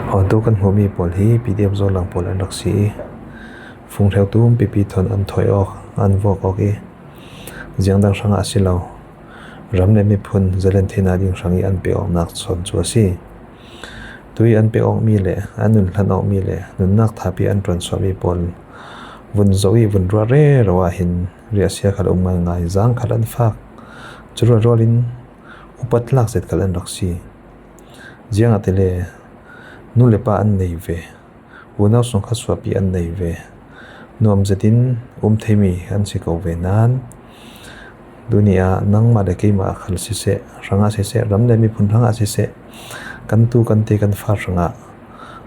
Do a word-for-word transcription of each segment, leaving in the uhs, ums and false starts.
Aw, tu kan hmuhmi pawl hi P D F zawlang pawl an rak si i, funghreu tum pipi thawn an thawi awk, an vuak awk i, ziangdang hrangah a si lo, ram le miphun zalen theihna ding hrang i an pe awknak sawn cu a si. Tui an pe awkmi le an nun hlan awkmi le nunnak thapi an ṭuan suahmi pawl vun zoh i vun ruah rero ah hin riahsia khal a um ngaingai, zaang khal an fak. Cu rualrual in upat lak zet khal an rak si. Ziangahtile nu le pa an nei ve, unau sungkhat suahpi an nei ve, nuam zetin um theimi an si ko ve nain, tuni ah nangmah le keimah khal siseh, hrangah siseh, ram le miphun hrangah siseh, kan tu kan te kan fa hrangah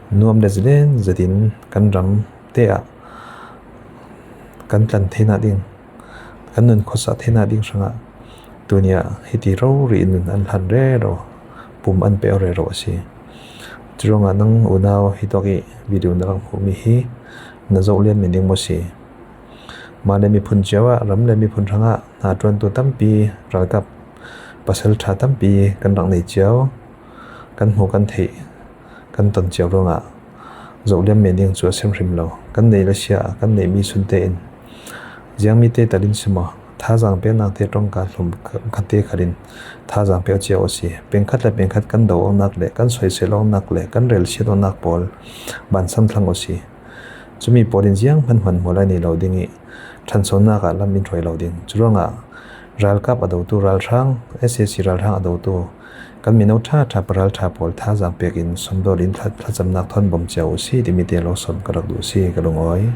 nuam le zalen zetin kan ram te ah kan tlan theihna ding, kan nun khuasa theihna ding hrangah tuni ah hiti rori in nun an hlan rero, pum an pe rero a si. Curuangah nang unau hitawk i video na rak hmuhmi hi na zoh lianmi ding maw si? Mah le miphun cio ah, ram le miphun hrangah hna ṭuantu tampi, ralkap, pasal ṭha tampi kan rak nei cio, kan hmu kan theih, kan ton cio ruangah zoh lianmi ding cu a si hrim lo. Kan neih le sia, kan neihmi sunte in ziangmi te tal in si maw, thazaang peknak te ṭongka hlum kha te khal in thazaang pek cio a si. Pengkhat le pengkhat kan do awknak le kan soisel awknak le kan relsiat awknak pawl bansan thlang a si. Cumi pawl in zianghman hmanhmual a nei lo ding i, ṭhansonak ah lam in hruai lo ding. Curuangah ralkap a dotu ralhrang, S A C ralhrang a dotu kan mino ṭha ṭha, pa ralṭha pawl thazaang pek in sumdawl in thla-, thlacamnak thawn bawm cio u si timi te lo sawm ka rak duh si, ka lungawi.